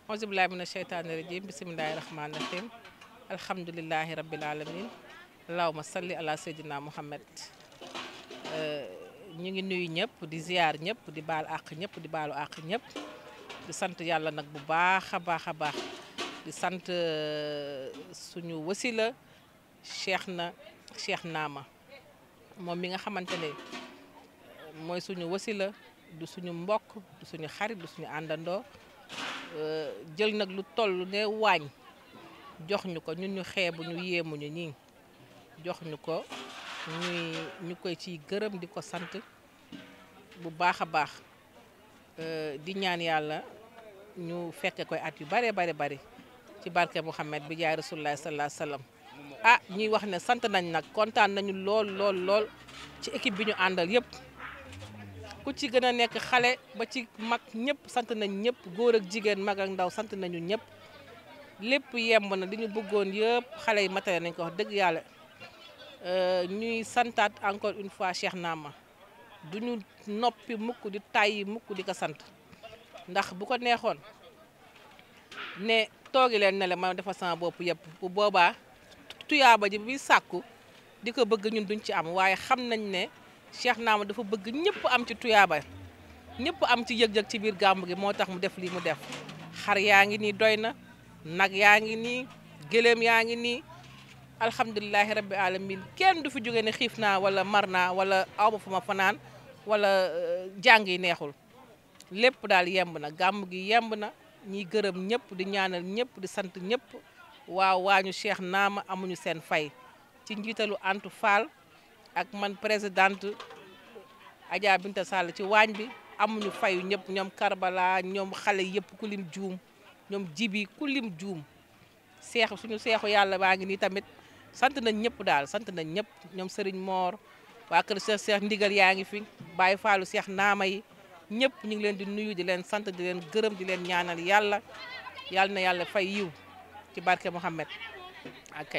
auzu billahi mina sheytaani rajim bisimilahi rahmaani rahim alhamdulilahi rabbil alamin allahuma salli ala seydina muhammad ñu ngi nuyu ñëpp di ziar ñëpp di baal àq ñëpp di baalu àq ñëpp di sant yàlla nag bu baax a baax a baax di sant suñu wasila Cheikh Naama moom mi nga xamante ne mooy suñu wasila du suñu mbokk du suñu xarit du suñu àndandoo jël nag lu toll ne waañ jox ñu ko ñun ñu xeebu ñu yéemuñu ñii jox ñu ko ñu koy ciy gërëm di ko sant bu baax a baax di ñaan yàlla ñu fekke koy at yu bare bari ci barke Mouhamed bi jaay Rasulullah sallallahu alayhi wasallam ñuy wax ne sant nañ nag kontaan nañu lool ci équipe bi ñu àndal yëpp ku ci gën a nekk xale ba ci mag ñëpp sant nañ ñëpp góor ak jigéen mag ak ndaw sant nañu ñëpp lépp yemb na li ñu bëggoon yëpp xale yi matale nañ ko wax dëgg yàlla ñuy santaat encore une fois Cheikh Naama duñu noppi mukk di tàyyi mukk di ko sant ndax bu ko neexoon ne toogi leen ne la ma defal sama bopp yëpp bu boobaa tuyaaba ji bi sàkku di ko bëgg ñun duñ ci am waaye xam nañ ne Cheikh Naama dafa bëgg ñëpp am ci tuyaaba ñëpp am ci yëg-yëg ci biir gàmmu gi moo tax mu def lii mu def xar yaa ngi nii doy na nag yaa ngi nii gëléem yaa ngi nii alhamdulilahi rabbi alamin kenn du fi jóge ne xiif naa wala mar naa wala awma fu ma fanaan wala jàng yi neexul lépp daal yemb na gàmmu gi yemb na ñiy gërëm ñëpp di ñaanal ñëpp di sant ñëpp waañu Cheikh Naama amuñu seen fay ci njiitalu Antu Fall ak man présidente Adja Binta Sall ci waañ bi amuñu fayu ñëpp ñoom Karbala ñoom xale yëpp ku lim juum ñoom jibi ku lim juum suñu seexu yàlla baa ngi nii tamit sant nañ ñëpp daal sant nañ ñëpp ñoom Serigne Mor waa kër Cheikh Ndigal yaa ngi fi Baye Fallou Cheikh Naama yi ñëpp ñu ngi leen di nuyu di leen sant di leen gërëm di leen ñaanal yàlla na yàlla fay yiw ci barke Mouhamed ok